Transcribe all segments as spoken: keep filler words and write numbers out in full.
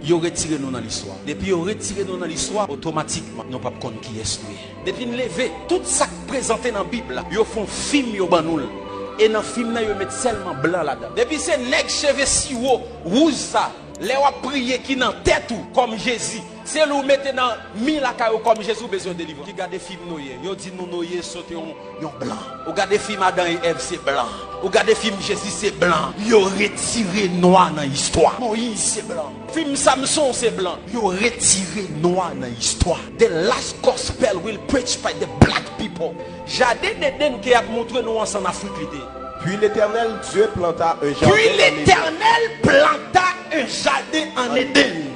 Yo retire nou nan listwa. Depi yo retire nou nan listwa, otomatikman, nou p ap konn kiyès nou ye. Depi n leve, tout sa k prezante nan Bib la, yo fè yon fim, yo ban nou l. E nan fim nan, yo met sèlman blan ladan. Depi se nèg cheve siwo, wouj sa, lè w ap priye ki nan tèt ou, kòm Jezi, se li w mete nan mi lakay ou kòm Jezi, ou bezwen delivrans. Ki gade fim Noye, yo di nou Noye sote yon, yon blan. Ou gade fim Adan e Èv, se blan. Ou gade fim Jezi, se blan. Yo retire nwa nan istwa. Moyiz, se blan. Fim Samson, se blan. Yo retire nwa nan istwa. The last gospel will preach by the black people. Jaden Eden ke y ap montre nou an, se ann Afrik li te ye. Puis l'Éternel Dieu planta un jardin Puis en Éden, l'Éternel planta un jardin en Éden.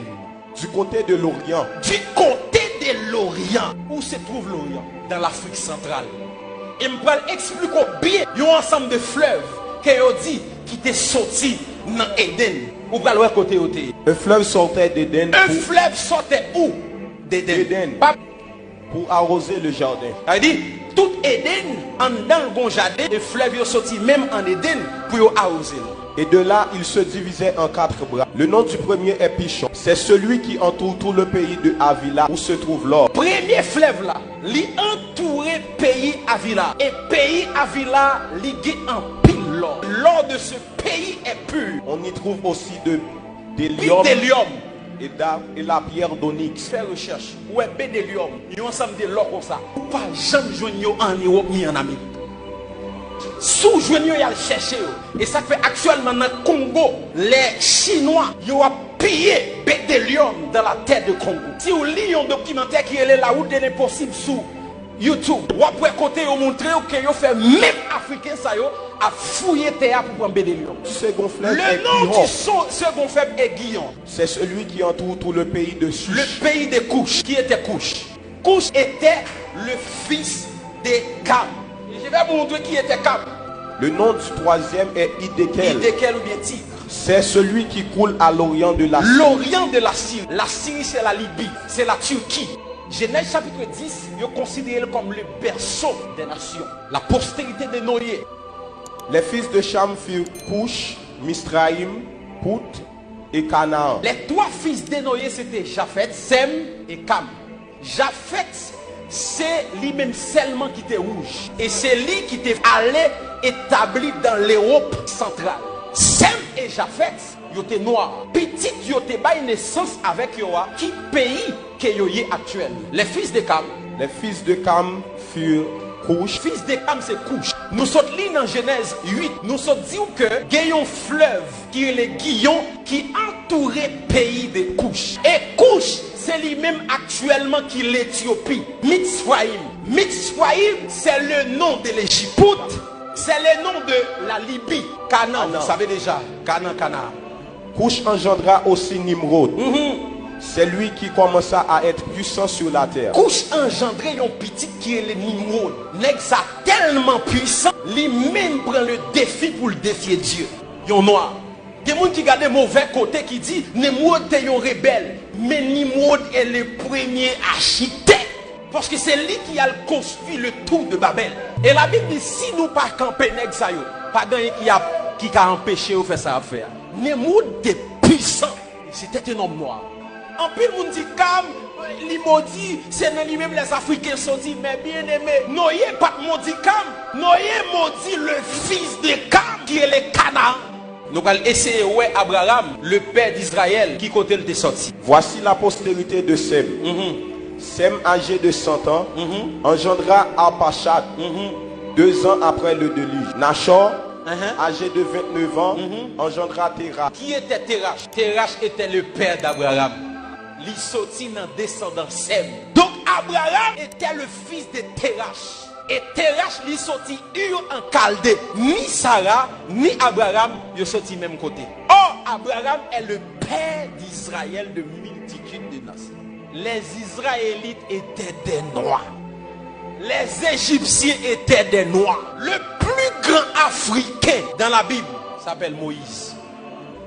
Du côté de l'Orient. Du côté de l'Orient. Où se trouve l'Orient? Dans l'Afrique centrale. E m pral eksplike w byen yon ansanm de flèv ke yo di ki te soti nan Eden. Ou pral wè kote yo te ye. Un fleuve sortait d'Éden Un pour, flève sortait où? D'Éden. D'Éden. Pa pour arroser le jardin. Sa vle di, tout Eden, anndan l gon jaden, e flèv yo soti menm ann Eden pou yo awoze l. Et de là, il se divisait en quatre bras. Le nom du premier est Pishon. C'est celui qui entoure tout le pays de Havila où se trouve l'or. Premye flèv la, li antoure peyi Avila. E peyi Avila, li gen anpil lò. L'or de ce pays est pur. On y trouve aussi de, d'hélium Bedelyòm. Et, d'a- et la pierre d'onyx. Fè rechèch. Ou wè bedelyòm, yon ansanm de lò konsa. Ou pa janm jwenn yo an Ewòp ni an Amerik. Si w jwenn yo, y al chèche yo. E sa k fè aktyèlman nan Kongo, lè Chinwa yo ap piye bedelyòm dans la terre de Congo. Si w li yon dokimantè ki rele La route de l'impossible sou YouTube, w ap wè kote yo montre w ke yo fè menm Afriken sa yo ap fouye tè a pou pran bedelyòm. Second fleuve Le est nom du Gihon. so- second fleuve est Gihon. C'est celui qui entoure tout le pays de Le Cush. Pays de Cush. Qui était Cush? Cush était le fils de Cam. Et je vais vous montrer qui était Cam. Le nom du troisième est Hiddekel. Hiddekel ou bien Tigre. C'est celui qui coule à l'orient de la Syrie. L'Orient de la Syrie. La Syrie, c'est la Libye, c'est la Turquie. Genèse chapitre dix, yo konsidere l kòm le berceau des nations. La postérité de Noé. Les fils de Cham furent Cush, Misraïm, Pout et Canaan. Les trois fils de Noé, c'était Japheth, Sem et Cam. Japheth, se li menm sèlman ki te wouj. E se li ki te ale etabli dans l'Europe centrale. Sem e Japheth, yo te nwa. Pitit yo te bay nesans avèk yo a, ki peyi ke yo ye aktyèl. Les fils de Cam. Les fils de Cam furent Cush. Fils de Cam se Cush. Nou sot li nan Genèse huit. Nou sot di w ke gen yon flèv ki rele Gihon ki antoure peyi de Cush. E Cush, se li menm aktyèlman ki Letyopi. Mitzrayim. Mitzrayim, c'est le nom de l'Égypte. Pout, c'est le nom de la Libye. Canaan, vous savez déjà. Canaan, Canaan. Cush engendra aussi Nimrod. C'est lui qui commença à être puissant sur la terre. Cush anjandre yon pitit ki rele Nimrod. Nèg sa tèlman pwisan, li menm pran le defi pou l defye Dye. Yon nwa. Gen moun ki gade movè kote ki di Nimrod te yon rebèl, men Nimrod est le premier architecte. Paske se li ki al konstwi le tour de Babel. E Labib di si nou pa kanpe nèg sa yo, pa gen anyen ki ap ki ka anpeche yo fè sa y ap fè a. Nimrod te pwisan. C'était un homme noir. Anpil moun di Kam, li modi, se nan li menm lèzafriken soti, men byeneme, Noye pa t modi Kam. Noye modi le fils de Kam, ki rele Kanaan. Nou pral eseye wè Abraram, le père d'Israël, ki kote l te sòti. Voici la postérité de Sem. Sem, âgé de cent ans, engendra Arpachshad, deux ans après le déluge. Nachor, âgé de vingt-neuf ans, engendra Terach. Qui était Terach? Terach était le père d'Abraham. Li soti nan desandan Sem. Donc Abraham était le fils de Terach. E Terach li soti Ur an Kalde. Ni Sara, ni Abraham, yo soti menm kote. Or, Abraham est le père d'Israël de multitude de nations. Les Israélites étaient des Noirs. Les Égyptiens étaient des Noirs. Le plus grand Africain dans la Bible s'appelle Moïse.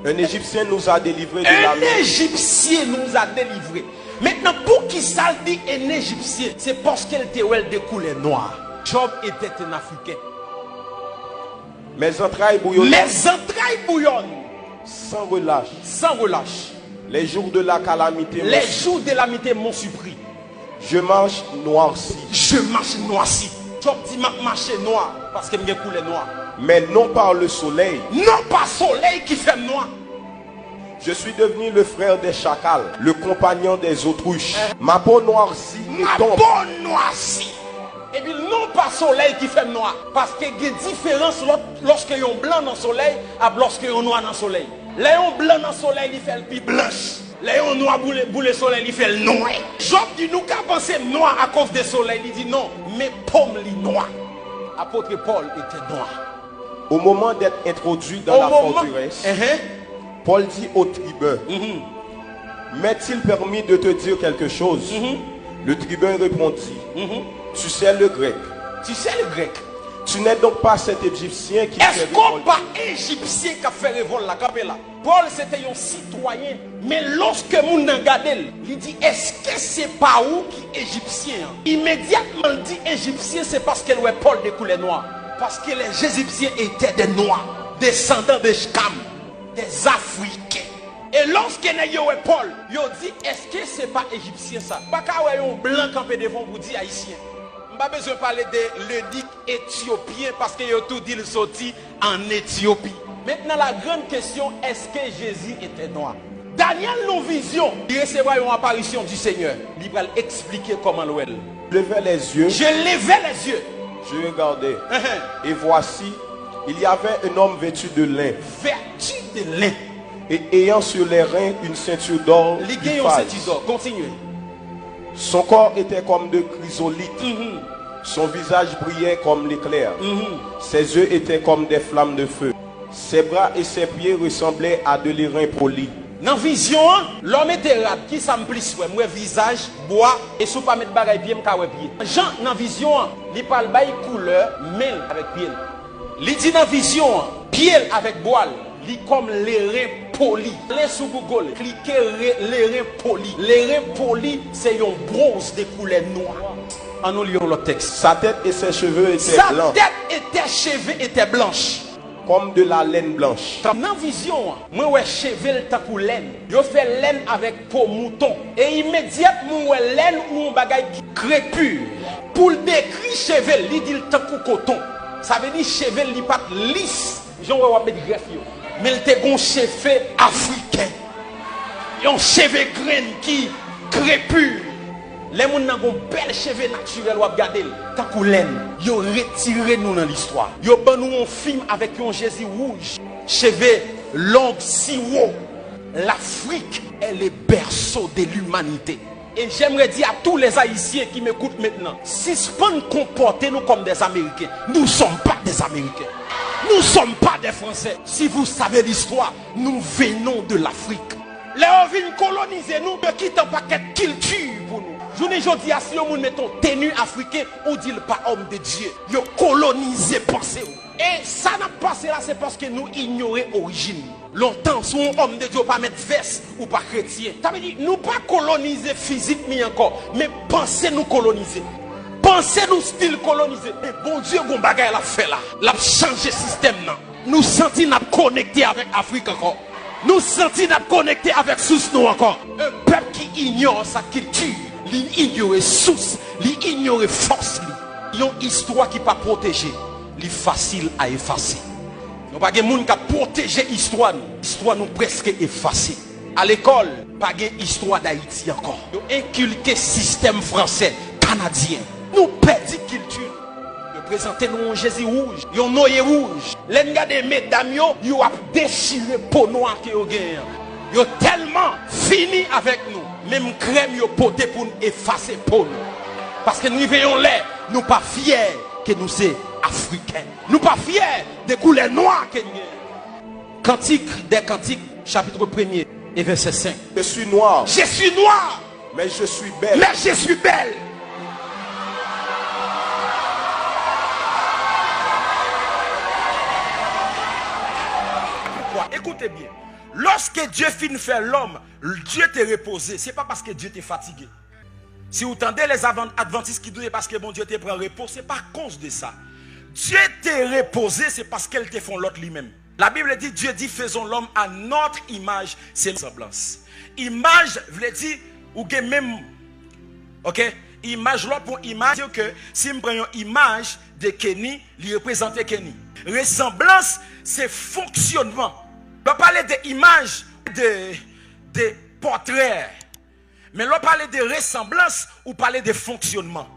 Un Égyptien nous a délivrés de Un la main. Égyptien nous a délivrés. Maintenant, poukisa l di un Égyptien? Se paske l te wè l de koulè nwa. Job était un Africain. Mes entrailles bouillonnent Mes entrailles bouillonnent sans relâche. Sans relâche. Les jours de la calamité m'ont Les jours de la calamité m'ont surpris. Je marche noirci. Je marche noirci. Job di, "M ap mache nwa, paske m gen koulè nwa." Mais non par le soleil. Non pa solèy ki fè m nwa. Je suis devenu le frère des chakals, le compagnon des autruches. Ma peau noircit et tombe. Ma peau noircit. Epi non pa solèy ki fè m nwa. Paske gen diferans lòt, lòske yon blan nan solèy, ap lòske yon nwa nan solèy. Lè yon blan nan solèy, li fè l pi blanch. Lè yon nwa boule, boule solèy, li fè l nwè. Job di, "Nou ka panse m nwa akoz de solèy." Li di, "Non, men po m li nwa." Apôtre Paul était noir. Au moment d'être introduit dans Au la moment- forteresse, Uh-huh. Paul dit au tribun, Mhm. M'est-il permis de te dire quelque chose? Mhm. Le tribun répondit, Mhm. Tu sais le grec. Tu sais le grec. Tu n'es donc pas cet Égyptien qui fait Èske w pa Ejipsyen k ap fè revòl la? Kanpe la. Pòl se te yon sitwayen, men lòske moun nan gade l, li di, "Èske se pa ou ki Ejipsyen an?" Imedyatman l di Ejipsyen, se paske l wè Pòl de koulè nwa. Parce que les Égyptiens étaient des Noirs, descendants de Cham, des Africains. E lòske nèg yo wè Pòl, yo di, "Èske se pa Ejipsyen sa?" Pa ka wè yon blan kanpe devan w pou di Ayisyen. M pa bezwen pale de ledik etyopyen, paske yo tou di l soti ann Etyopi. Maintenant, la grande question, est-ce que Jésus était noir? Daniel nan vizyon, li resevwa yon aparisyon du Seigneur. Li pral eksplike kòman l wè l. Je levai les yeux, Je levai les yeux. Je regardai, Uh-huh. et voici, il y avait un homme vêtu de lin, Vêtu de lin. et ayant sur les reins une ceinture d'or Li gen yon d'Uphaz. Senti dò. Kontinye. Son corps était comme de chrysolithe. Mhm. Son visage brillait comme l'éclair. Mhm. Ses yeux étaient comme des flammes de feu. Ses bras et ses pieds ressemblaient à de l'airain poli. Nan vizyon an, lè w mete rad, ki sa m plis wè? M wè vizaj, bwa, e si w pa met bagay pye, m ka wè pye. Jan nan vizyon an, li pral bay koulè men l avèk pye l. Li di nan vizyon an, pye l avèk bwa l, li kòm leren poli. Ale sou Google, klike re- leren poli. Leren poli, se yon bwonz de koulè nwa. Ann nou li yon lòt tèks. Sa tête et ses cheveux étaient Sa blancs tête et ses cheveux étaient blanches. comme de la laine blanche. Nan vizyon an, mwen wè cheve l tankou lèn. Yo fè lèn avèk po mouton. E imedyatman w wè lèn ou yon bagay ki krepi. Pou l dekri cheve l, li di l tankou koton. Sa vle di cheve l, li pa t lis, jan w wè w ap met grèf yo. Men l te gon cheve afriken. Yon cheve grenn ki krepi. Lè moun nan gon bèl cheve natirèl, w ap gade l tankou lèn. Yo retire nou nan listwa. Yo ban nou yon fim avèk yon Jezi wouj, cheve long, siwo. L'Afrique est le berceau de l'humanité. Et j'aimerais dire à tous les Haïtiens qui m'écoutent maintenant, sispann konpòte nou kòm des Américains. Nous sommes pas des Américains. Nous sommes pas des Français. Si vous savez l'histoire, nous venons de l'Afrique. Lè yo vin kolonize nou, yo kite yon pakèt kilti pou nou. Jounen jodi a, si yon moun mete yon teni afriken, ou di l pa homme de Dieu. Yo kolonize panse w. E sa n ap pase la, se paske nou inyore orijin nou. Lontan, si w yon homme de Dieu, ou pa met vès, ou pa kretyen. Sa vle di, nou pa kolonize fizik nou ankò, men panse nou kolonize. Panse nou still kolonize. Men Bondye gon bagay l ap fè la. L ap chanje sistèm nan. Nou santi n ap konekte avèk Afrik ankò. Nou santi n ap konekte avèk sous nou ankò. Un peuple qui ignore sa culture, li inyore sous, li inyore fòs li. Yon istwa ki pa pwoteje, li fasil a efase. Nou pa gen moun k ap pwoteje istwa nou. Istwa nou prèske efase. A lekòl, pa gen istwa Dayiti ankò. Yo enkilke sistèm fransè, kanadyen. Nou pèdi kilti nou. Yo prezante nou yon Jezi wouj, yon Noye wouj. Lè n gade medam yo, yo ap dechire po nwa ke yo genyen an. Yo tèlman fini avèk nou. Menm krèm yo pote pou n efase po nou. Paske n rive yon lè, nou pa fyè ke nou se Afriken. Nou pa fyè de koulè nwa ke n genyen. Kantik dè Kantik, chapit premye e vèsè senk. Je suis noir, Je suis noir, mais je suis belle. mais je suis belle. Poukwa? Ekoute byen. Lòske Dye fin fè lòm, Dye te repoze. Se pa paske Dye te fatige. Si w tande lèzadvantis ki di w se paske Bondye te pran repo, se pa akoz de sa. Dye te repoze, se paske l te fè yon lòt li menm. La Bible dit, Dieu dit, faisons l'homme à notre image, selon notre ressemblance. Imaj vle di ou gen menm, ok? Imaj, lè w pran imaj, di ke si m pran yon imaj de Kenny, li reprezante Kenny. Resanblans, se fonksyonman. Lè w pale de imaj, de, de pòtrè. Men lè w pale de resanblans, ou pale de fonksyonman.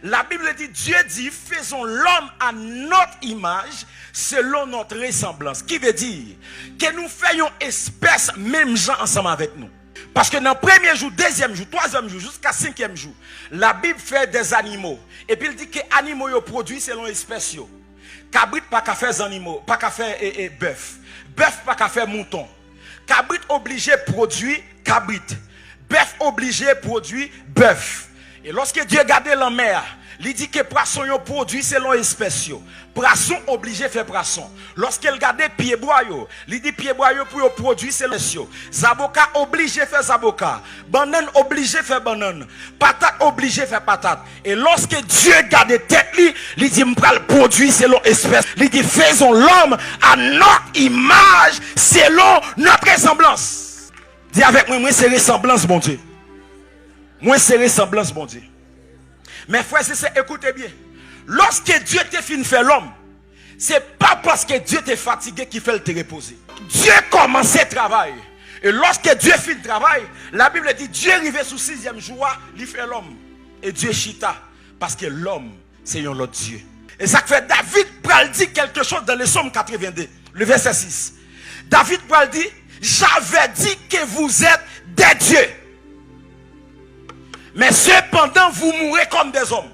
La Bible dit, Dieu dit, faisons l'homme à notre image, selon notre ressemblance. Ki vle di, ke nou fè yon espès menm jan ansanm avèk nou. Paske nan premye jou, dezyèm jou, twazyèm jou, jiska senkyèm jou, Labib fè dèzanimo. Epi l di ke animo yo pwodui selon espès yo. Kabrit pa ka fè zannimo, pa ka fè, e, e, bèf. Bèf pa ka fè mouton. Kabrit oblije pwodui kabrit. Bèf oblije pwodui bèf. E lòske Dye gade lanmè a, li di ke pwason yo pwodui selon espès yo. Pwason oblije fè pwason. Lòske l gade pyebwa yo, li di pyebwa yo pou yo pwodui selon espès yo. Zaboka oblije fè zaboka. Bannann oblije fè bannann. Patat oblije fè patat. E lòske Dye gade tèt li, li di, "M pral pwodui selon espès." Li di, "Faisons l'homme à notre image, selon notre ressemblance." Di avèk mwen, "Mwen se resanblans Bondye." Mwen se resanblans Bondye. Men frè e sè, ekoute byen. Lòske Dye te fin fè lòm, se pa paske Dye te fatige ki fè l te repoze. Dye kòmanse travay. E lòske Dye fin travay, Labib di, Dye rive sou sizyèm jou a, li fè lòm. E Dye chita, paske lòm se yon lòt Dye. E sa k fè David pral di quelque chose dans le Psaume quatre-vingt-deux, le verset six. David pral di, "J'avais dit que vous êtes des dieux. Mais cependant, vous mourez comme des hommes."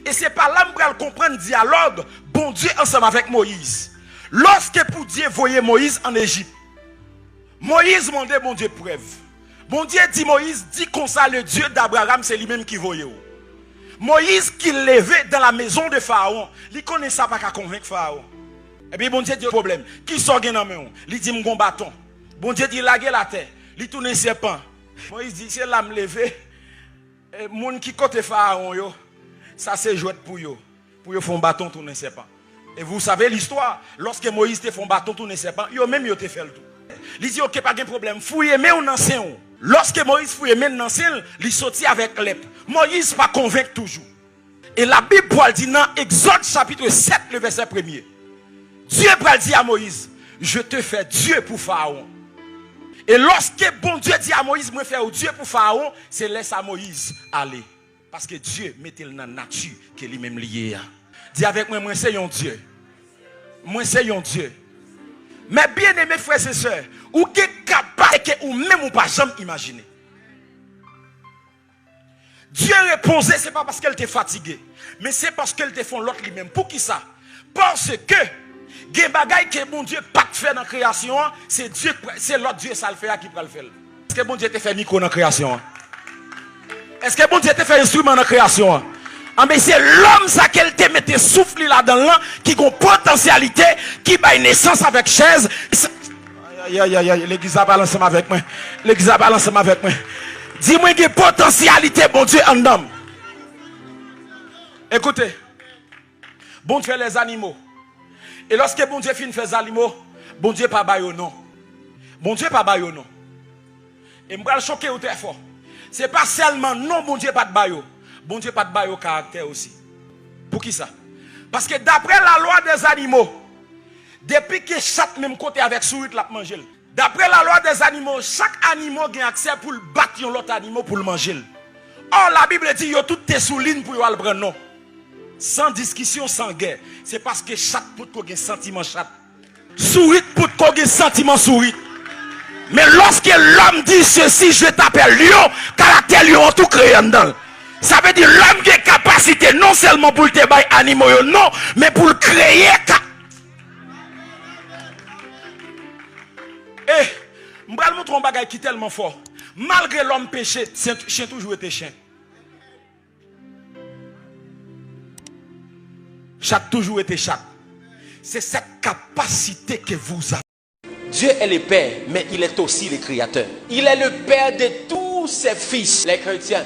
E se pa la m pral konprann dyalòg Bondye ansanm avèk Moyiz. Lòske pou Dye voye Moyiz ann Ejip, Moyiz mande Bondye prèv. Bondye di Moyiz, "Di konsa, le Dieu d'Abraham, se li menm ki voye w." Moyiz ki leve dans la maison de Pharaon, li konnen sa pa ka konvenk Farawon. Epi Bondye di, "Pwoblèm, kisa w gen nan men w?" Li di, "M gon baton." Bondye di, "Lage l atè." Li tounen sèpan. Moyiz di, "Se la m leve. E moun ki kote Farawon yo, sa se jwèt pou yo, pou yo fè yon baton tounen sèpan." E vous savez l'histoire, lòske Moyiz te fè yon baton tounen sèpan, yo menm yo te fè l tou. Li di, "Oke, pa gen pwoblèm, fouye men w nan sen w." Lòske Moyiz fouye men l nan sen l, li soti avèk lèp. Moyiz pa konvenk toujou. E Labib pral di nan Egzòd chapitre sept, le verset premier, Dye pral di a Moyiz, "Je te fais Dieu pour Pharaon." E lòske Bondye di a Moyiz, "Mwen fè w Dye pou Farawon," se lè sa Moyiz ale. Paske Dye mete l nan nati ke li menm li ye a. Di avèk mwen, "Mwen se yon Dye." Mwen se yon Dye. Men byeneme frè e sè, ou gen kapasite ke ou menm ou pa janm imajine. Dye repoze, se pa paske l te fatige, men se paske l te fè yon lòt li menm. Poukisa? Paske gen bagay ke Bondye pa t fè nan kreyasyon an, se Dye, se lòt Dye sa l fè a ki pral fè l. Èske Bondye te fè mikwo nan kreyasyon an? Èske Bondye te fè enstriman nan kreyasyon an? Anben, se lòm sa ke l te mete souf li ladan l lan ki gon potansyalite, ki bay nesans avèk chèz. Ayayayay, legliz la pale ansanm avèk mwen. Legliz la pale ansanm avèk mwen. Di mwen gen potansyalite Bondye anndan m. Ekoute, Bondye fè lèzanimo. E lòske Bondye fin fè zanimo, Bondye pa ba yo non. Bondye pa ba yo non. E m pral choke w trè fò. Se pa sèlman non Bondye pa t ba yo. Bondye pa t ba yo karaktè osi. Poukisa? Paske daprè lalwa dèzanimo, depi ke chat menm kote avèk sourit, l ap manje l. Daprè lalwa dèzanimo, chak animo gen aksè pou l bat yon lòt animo pou l manje l. Ò, Labib di yo tout te sou liy pou yo al pran non. San diskisyon, san gè. Se paske chat potko gen santiman chat. Sourit potko gen santiman sourit. Men lòske lòm di sesi, je t'appelle lion, karaktè lyon an tou kreye anndan l. Sa vle di lòm gen kapasite non sèlman pou l te bay animo yo non, men pou l kreye ka. E, m pral montre w yon bagay ki tèlman fò. Malgre lòm peche, chen, chen toujou rete chen. Chat toujou rete chat. C'est cette capacité que vous avez. Dieu est le Père, mais il est aussi le Créateur. Il est le Père de tous ses fils, les chrétiens,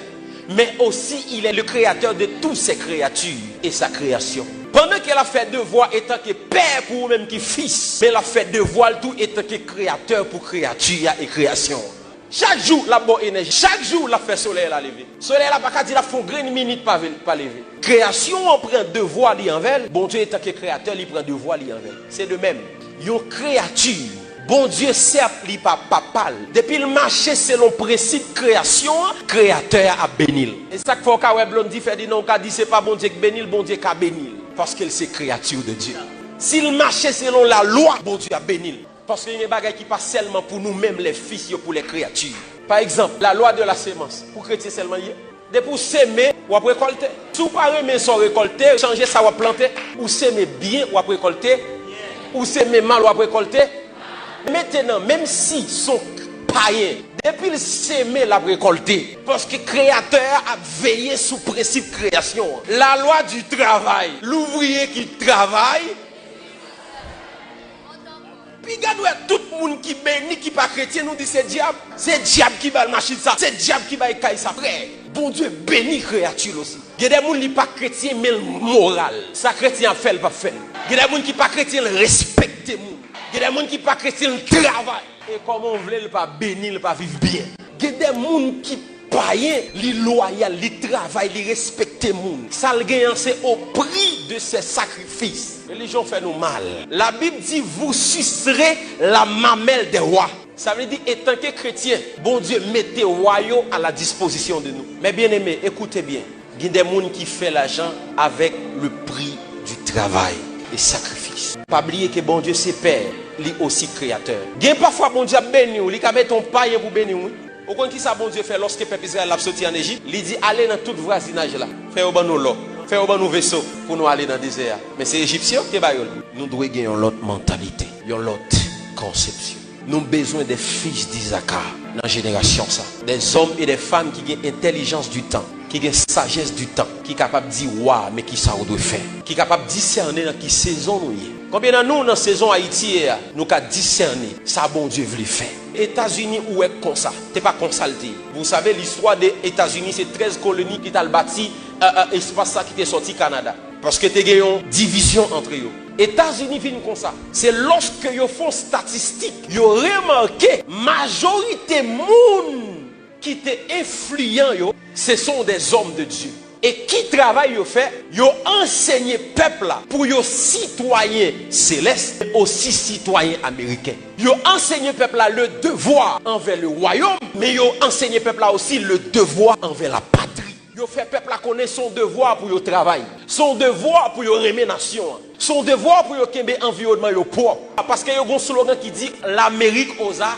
mais aussi il est le Créateur de toutes ses créatures et sa création. Pandan ke l ap fè devwa etan ke pè pou ou menm ki fis, men l ap fè devwa l tou etan ke kreyatè pou kreyati a e kreyasyon an. Chak jou, l ap ba w enèji. Chak jou, l ap fè solèy la leve. Solèy la pa ka di l ap fè yon grenn minit pa ve-, pa leve. Kreyasyon an pran devwa li anvè l. Bondye, etanke kreyatè, li pran devwa li anvè l. Se de menm. Yon kreyati, Bondye, sèt, li pa papa l. Depi l mache selon prensip kreyasyon an, kreyatè a ap beni l. E sa k fè w ka wè Blondedy, Ferdinand, w ka di se pa Bondye k beni l, Bondye ka beni l. Paske l se kreyati de Dye. Si l mache selon lalwa, Bondye ap beni l. Paske gen bagay ki pa sèlman pou nou menm, les fils, yo pou les créatures. Pa egzanp, la loi de la semence, pou kretyen sèlman l ye. Depi w seme, w ap rekòlte. Si w pa renmen sa w rekòlte, chanje sa w ap plante. Ou seme byen, w ap rekòlte. Ou seme mal, w ap rekòlte. Mentenan, menm si s on payen, depi l seme, l ap rekòlte. Paske Kreyatè a ap veye sou prensip kreyasyon an. La loi du travail. Louvriye ki travay, Piga nou wè tout moun ki beni ki pa kretyen, nou di se dyab. Se dyab ki ba l machin sa, se dyab ki ba l kay sa. Frè, Bondye beni kreyati l osi. Gen de moun li pa kretyen, men l moral. Sa kretyen ap fè, l p ap fè l. Gen de moun ki pa kretyen, l respekte moun. Gen de moun ki pa kretyen, l travay. E kòman w vle l pa beni, l pa viv byen? Gen de moun ki payen, li lwayal, li travay, li respekte moun. Sa l gen an, se au prix de ses sacrifices. Relijyon fè nou mal. Labib di, vous sucerez la mamelle des rois. Sa vle di, etanke kretyen, Bondye mete wa yo à la disposition de nous. Mes bien-aimés, écoutez bien. Gen de moun ki fè lajan avec le prix du travail et sacrifice. Pa bliye ke Bondye se Pè, li osi Kreyatè. Gen pafwa Bondye ap beni w, li ka mete yon payen pou beni w, wi. Ou konn ki sa Bondye fè lòske pèp Izrayèl ap soti ann Ejip? Li di, ale nan tout vwazinaj la, fè yo ban nou lò, fè yo ban nou veso pou nou ale nan dezè a. Men se Ejipsyen yo ki te ba yo l. Nou dwe gen yon lòt mantalite, yon lòt konsepsyon. Nou bezwen de fis d'Isaka nan jenerasyon sa. Des hommes et des femmes ki gen entèlijans du temps, ki gen sajès du temps, ki kapab di wa, men ki sa ou dwe fè. Ki kapab disène nan ki sezon nou ye. Konbyen nan nou, nan sezon Ayiti ye a, nou ka disène sa Bondye vle fè? Etazini ou wè konsa, se pa konsa l te ye. Vous savez, l'histoire des États-Unis, se trèz koloni ki t al bati, euh, euh, espas sa ki te sòti Kanada. Paske te gen yon divizyon antre yo. Etazini vin konsa. Se lòske yo fè yon statistik, yo remake majorite moun ki te enfliyan yo, se sont des hommes de Dieu. E ki travay yo fè? Yo ansenye pèp la pou yo sitwayen selès, men osi sitwayen ameriken. Yo ansenye pèp la le devwa anvè le wayòm, men yo ansenye pèp la osi le devwa anvè la patri. Yo fè pèp la konnen se yon devwa pou yo travay. Se yon devwa pou yo renmen nasyon an. Se yon devwa pou yo kenbe anviwònman yo pwòp. Paske yo gen yon slogan ki di, L'Amérique aux A-,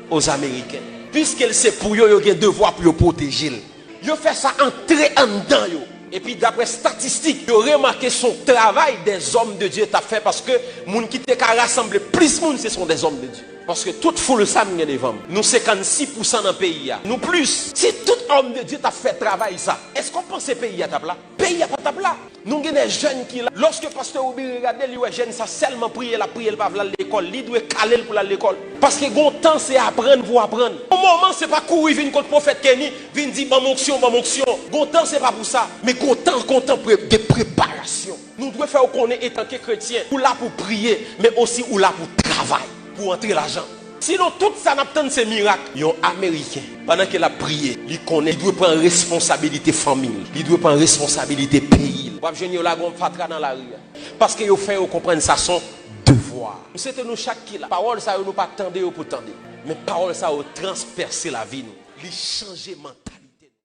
aux Américains. Piske l se pou yo, yo gen devwa pou yo pwoteje l. Yo fè sa antre anndan yo. Epi daprè statistik, yo remake se yon travay des hommes de Dieu t ap fè, paske moun ki te ka rasanble plis moun, se sont des hommes de Dieu. Paske tout foul sa m gen devan m, nou senkannsis pousan nan peyi a. Nou plis. Si tout homme de Dieu t ap fè travay sa, èske w panse peyi a t ap la? Peyi a pa t ap la. Nou gen de jèn ki la. Lòske pastè Ruby regade, li wè jèn sa sèlman priye, l ap priye, l pa vle al lekòl. Li dwe kale l pou l al lekòl. Paske gon tan se aprann pou aprann. Yon moman se pa kouri vin kot pwofèt Kenny, vin di, ban m onksyon, ban m onksyon. Gon tan se pa pou sa. Men gon tan, gon tan pre-, de preparasyon. Nou dwe fè w konnen etanke kretyen, ou la pou priye, men osi ou la pou travay, pou antre lajan. Sinon, tout sa n ap tann se mirak. Yon Ameriken, pandan ke l ap priye, li konnen li dwe pran responsabilite fanmi l, li dwe pran responsabilite peyi l. W ap jwenn yo lage yon fatra nan lari a. Paske yo fè yo konprann sa se yon devwa. M swete nou chak ki la, pawòl sa yo nou pa tande yo pou tande. Men pawòl sa yo transpèse lavi nou. Li chanje mantalité.